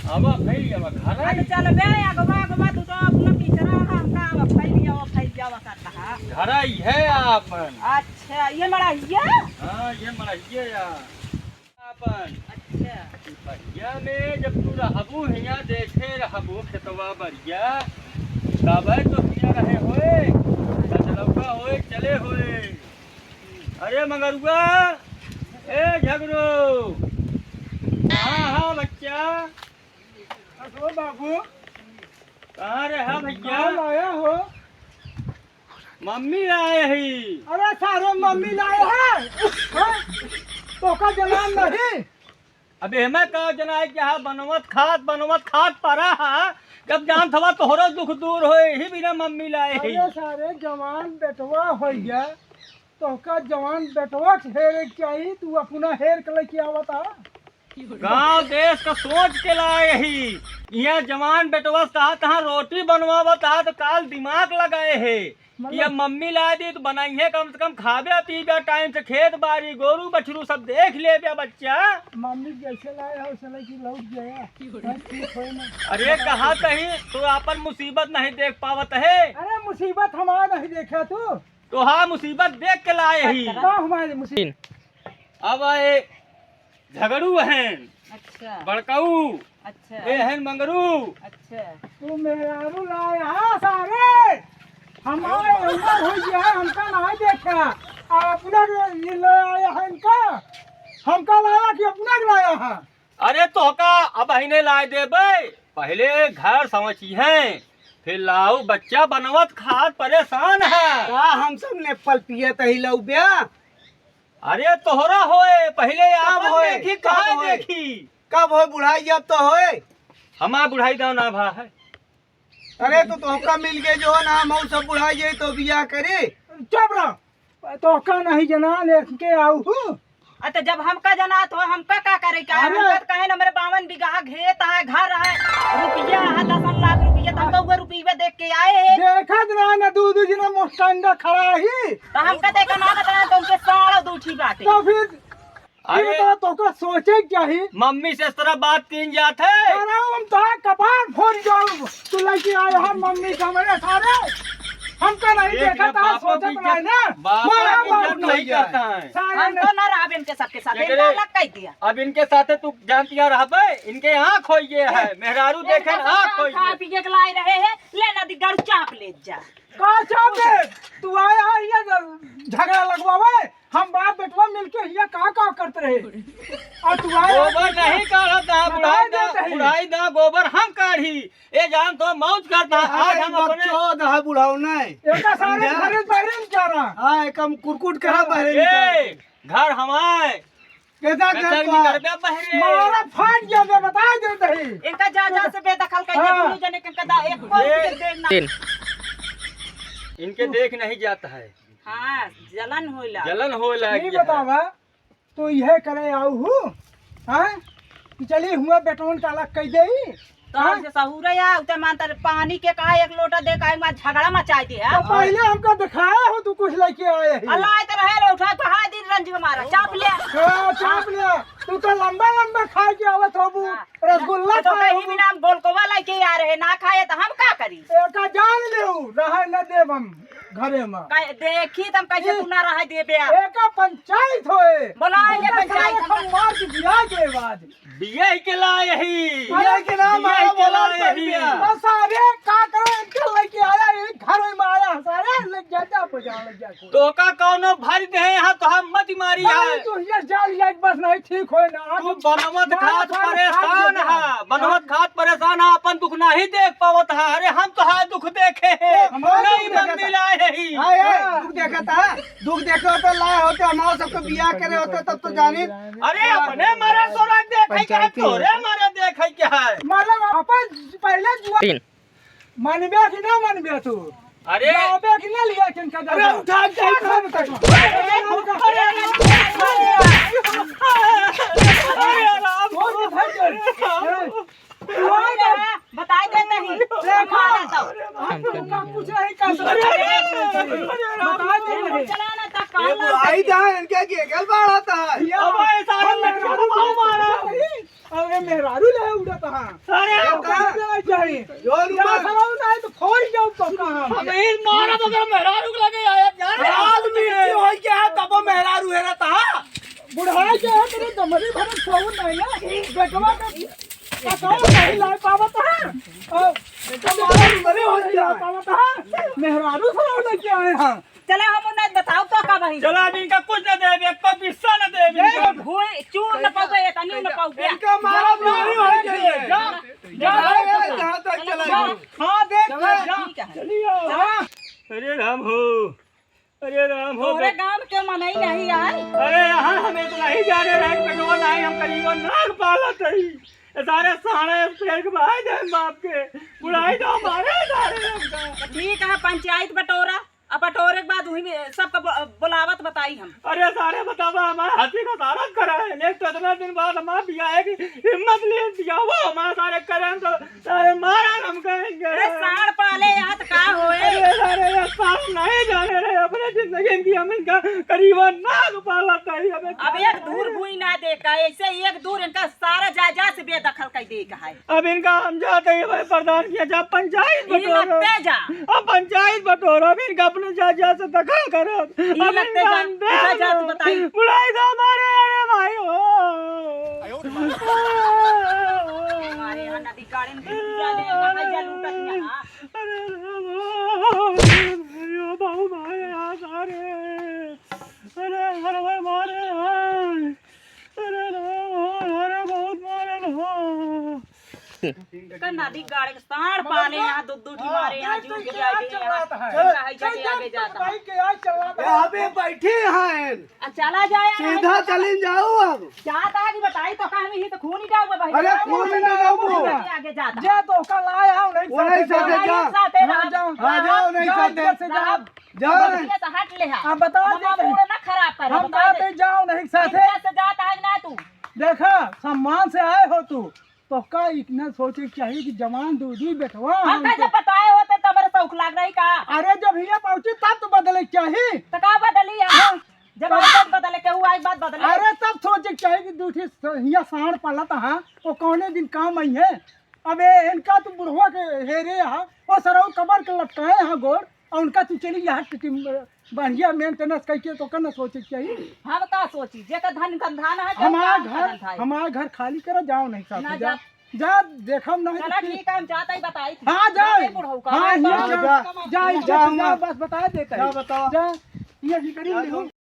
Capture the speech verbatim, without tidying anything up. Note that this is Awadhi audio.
आवा, फैल आवा, घर आई। अरे चल बे, अगवा, अगवा, तू तो अपना पिछड़ा रहा, हमका आवा, फैल आवा, फैल आवा करता है। घर आई है आपन। अच्छा, ये मड़हिया? हाँ, ये मड़हिया या। आपन। अच्छा। बहिया में जब तू रहबू, हियाँ देखे रहबू खेतवा बरिया, तबे तो हियाँ रहे होए, कचरौका होए, चले होए। अरे मंगरुआ, ए झगड़ू, हाँ, हाँ बच्चा। अरे बाबू। कहाँ रहा भैया? कहाँ लाया हो? मम्मी लाए ही। अरे सारे मम्मी लाए हैं? हाँ? तोका जनान नहीं? अब एहमे का जनाए कि हाँ, बनवत खात, बनवत खात परा हा। जब जान थवा तोहरो दुख दूर होए, ही बिना मम्मी लाए ही। अरे सारे जवान बेटवा होइ गया, तोहका जवान बेटवा के हेरे के चाही, तू अपना हेर के लेके आवत हा। गाँव देश का सोच के लाए ही। यहाँ जवान बेटवा कहा तहाँ रोटी बनवावत हा तो काल दिमाग लगाए है। मतलब ये मम्मी ला दी तो बनाइए, कम से कम खाबे पीबे टाइम से, खेत बाड़ी गोरू बछरू सब देख लेबे बच्चा। मम्मी जैसे लाए हो, वैसे लेके लौट गया। बस ठीक होए ना। अरे कहा तही तू आपन मुसीबत नहीं देख पावत है। अरे मुसीबत हमारा नहीं देखा तू। तो हाँ, मुसीबत देख के लाए ही। का हमारी मुसीबत? अब ए झगड़ू हैं। अच्छा। बड़कऊ। अच्छा। ए हैं मंगरू। अच्छा। तू मेहरारू लाए हा सारे। हमारे उम्र हो गया है, हमका नहीं देखा। आ अपना ये ले आया है इनका। हमका लाया कि अपना के लाया है? अरे तोहका अबहिने लाए देबे, पहिले घर समझी हैं, फिर लाऊ बच्चा, बनवत खात परेशान है। का हम सब नेपल पियत ही लऊ ब्या? अरे तोहरा होए, पहिले आप कब होए, देखी, कब कहाँ होए? देखी? कब होए बुढ़ाई जब तो होए? हमार बुढ़ाई दाव ना भा है। अरे तो तोहका मिल गए जो ना, हम सब बुढ़ाई जाए तो बियाह करे। चुप रह, तोहका नहीं जना लेके आऊ हूँ। अ, तो जब हमका जना तो हमका का करे का? अरे! हमका तो कहे ना, मेरे बावन बीघा खेत है, घर है, रुपया है, दस लाख रुपया, तो हम तो वो रुपया देख के आए हैं। देखत ना, ना दू दू जना मोस्टंडा खड़ा ही। तो हमका देखा ना बता, तो उनके साढ़े दू ठी बाटे। तो फिर अरे! ये बात तोहका सोचे के चाही। मम्मी से इस तरह बात कीन जात है। अरे हम तो कपार फोड़ जाऊं। तू लेके आया है मम्मी का मेरे सारे। हमका नहीं एक देखा ना था, बापा सोचत की नहीं इज्जत, ना। बापा मारा की मार इज्जत नहीं नहीं करता है। सारे हम ने तो ना रहब इनके सबके साथ, एकरे इनका अलग कह दिया। अब इनके साथे तू जानतिया रहबे, इनके आँख होइए है, ए, मेहरारू देखे इनके आँख साथ होइए। खा पिए के लाए रहे हैं, ले ना दी गड़ू चाप ले जा। का चाप ले? तू आया है ये झगड़ा लगवावे? हम बाप बेटवा मिलके हिया का का करत रहे? और तू आया गोबर नहीं काढ़त है, बताए बुढ़ाई दा, देत ही। बुढ़ाई दा गोबर हम काढ़ी। ए जान तो मौज करता है, आज अरे हम अपने बकचोद है बुढ़ाऊ नहीं। एका सारे समझा? घरे बहरे में जा रहा। हाँ, एक हम कुरकुट करा बहरे में ए, जा। घर हमारे। कैसा घर कचर तो है? निकरबे बहरे। मारा फाट गया बे, बताए देत ही। इनका जा, जा से बेदखल कर दे, हाँ। दोनों जने के कदा एक कोई ए। के देना। तीन। इनके देख नहीं जाता है। हाँ, जलन होला। जलन होला नहीं गया है। बतावा, तो यह करे आऊ हूँ, हाँ? कि चली हुआ बेटवन का अलग कह दे, तो हाँ? हमसे सहूरे या, उते मान तर पानी के कहा एक लोटा दे, काहे मा झगड़ा मचाए दे, हाँ? तो पहले हमको दिखाया हो, तू कुछ लेके आए ही। अल्लाह तो रहे रे, उठा तो हाय दिन रंज हमारा, चाप ले। हाँ, चाप ले। तू तो लंबा लंबा खाए के आवत हो, हाँ। रसगुल्ला तो खाए कहीं हो। बिना हम गोलकोवा लेके आ रहे, ना खाए तो हम का करी? एका जान लेऊ, रहे न देब हम घरे में। कै-, देखी त हम कैसे ए, तू ना रह देबे। एका पंचायत होए। बोला ये एका पंचायत सारे हम हम मार के बिया के बाद। बिया के लाए ही। बिया के नाम बिया आया के बोला लाए कर ही। दिया। बस सारे का करो, इनके लेके आया, ये घर में आया, सारे ले जा, जा, बजा, ले जा। तोका कौनो भर दे यहाँ, तो हम मत मारी भाई, है। तू ये जाल लाइट बस नहीं ठीक होए ना। तू बनवत मारा खात खाना परेशान खा लिया। है, बनवत खात परेशान है, अपन दुख नहीं देख पावत है। अरे हम तो है दुख देखे हैं, ए, हम नहीं दुख मंदिर देखा। आए ही। हाँ, ए, हाँ। दुख देखा था, दुख देखे होते लाए होते, हमारे सबको बियाह करे होते तब तो जानी। अरे अपने मारे तोरा देखे के है, पंचायती तोरे मारे देखे के है। मतलब अपन पहले जुआ तीन। मानबे कि ना मानबे तू? अरे। जाबे कि ना लिया के इनका अरे दादा? उठा के क्या खाबे तक? अरे, अरे, अरे, राम। छोड़ के भाग जा। अरे, बता दे नहीं। देखा। हमारा तो। हम तो कुछ नहीं कर सकते। बता दे नहीं। चला ना तक ये बुढ़ाई था, इनके के गल बाढ़ा था। अब ऐसा लड़का को मारा। मेहरारू ले उड़त हा। अरे, ये कहाँ से आई जाई? जोर या मार। सराऊ ना है तो खोई जाऊ तो कहाँ? हम इस मारा बगल मेहरारू के लगे आया, जाने अरे, आज मिर्ची होई क्या है, तब वो मेहरारू है रहता हा? बुढ़ाई के है, तेरे जमरी भरे छोड़ नहीं ना। बेटवा के पकाओ नहीं ला पावत हा। और बेटवा मारा बगल होई क्या? पावत हा। मेहरारू सराऊ लेके आए हैं। चला, हम उन्हें बताओ तो का भाई। चला, अब इनका कुछ न देबे, एक पैसा न देबे ए, इनका। भूल चूर न पाओगे, ये तनी न पाओगे। इनका मारा मारी हो गई है। जा, जा, जा, जा, जा, जहाँ तक चला गया। हाँ, देख, चला, जा। ठीक है। चलिए। जा। अरे राम हो, अरे राम हो। तोरे गांव के मनई नहीं आए। अरे यहाँ हमें तो नहीं जाने रहे, पेटवा नहीं, हम करीबन नाग पालत हई। ये सारे सारे पेट के भाई जान बाप के, बुढ़ाई तो मारे सारे हमका। ठीक है, पंचायत बटोरा। अब बटोरे के बाद वही में सबका ब-, बुलावत बताई हम। अरे सारे बतावा, हमारे हाथी का सारा करा है। एक तो इतना दिन बाद हमारे बियाह की हिम्मत लिए बियाह वो हमारे सारे करें तो सारे मारा हम कहेंगे। अरे साढ़ पाले याद का होए? अरे सारे ये साढ़ नहीं जाने रहे अपने जिंदगी की, हम इनका करीबन नाग पाला था ही हमें। अब एक दूर भूई ना देखा, ऐसे एक दूर इनका सारा जायदाद से बेदखल कर दे का है। अब इनका हम जाते ही भाई प्रधान किया जा पंचायत ई बटोरो। लगते जा। अब पंचायत बटोरो, अब इनका अपने जा, जा से दखल करो। ई अब लगते इनका जा, हम दे इधर जा दो। तो बताई। बुढ़ाई तो हमारे, अरे भाई हो। हमारे यहाँ नदी गाड़न के पूजा ले, कहाँ जा लूटत यहाँ? अरे राम, अरे भाई, बाबू भाई, यहाँ सारे। अरे, अरे भाई, मारे, हाँ। अरे राम, अरे बहुत मारे हो। का नदी गाड़े के साढ़ पाले यहाँ, दो दो ठी मारे यहाँ, जो भी आए यहाँ। चल, इनका है चल, जटे आगे जाता। भाई के यहाँ चला था। यहाँ पे बैठे हैं। आ, चला जाए यार, सीधा चला। चले जाओ अब। जाता है कि बताई तो कहीं ही तो खून ही जाओ भाई। अरे खून ही ना जाओ। आगे जाता। जा तो का लाए आओ नहीं वो नहीं साथे साथे जा। साथे हाँ, रहो। जाओ। हाँ, जाओ नहीं जाओ, साथे। इधर से जाओ। जाओ। बतिया से हट ले हा। आप बता दे हमार नहीं। मूड ना खराब कर, हम बता बात दे। नहीं जाओ नहीं साथे। इज्जत से जाता है ना तू। देखा, सम्मान से आए हो तू, तो का इतना सोचे के चाहिए कि जवान दू दू बेटवा हम हमके जब बताए होते तब मेरे शौक लाग रही का? अरे जब हिया पहुंची तब तो बदले के चाहिए। तो का बदली है? हाँ। जब तब आज बात बदले, केहू आज बात बदले। अरे तब सोचे के चाहिए कि दू ठे स-, हिया साढ़ पालत हा, वो कौने दिन काम आई है? अबे इनका तू बुढ़वा के हेरे हा, वो सरऊ कबर के लटकाए हा गोड़, और उनका तू चली यहाँ टिटिम-, बढ़िया maintenance करके तो करना सोचे के चाहिए। हम का सोची, जेकर धन धंधा ना है, हमार घर, हमार घर खाली करो, जाओ नहीं साथ ना जा। जा। जा, देखम नहीं चला तो ठीक है, हम जाता ही बताई थी। हाँ, जाओ। जाते बुढ़ऊ का, हाँ, ये हाँ, जा, जा। जा, जा, जा, जा, बस बता देता जा, है। बताओ। जा, ये भी करी जा, नहीं।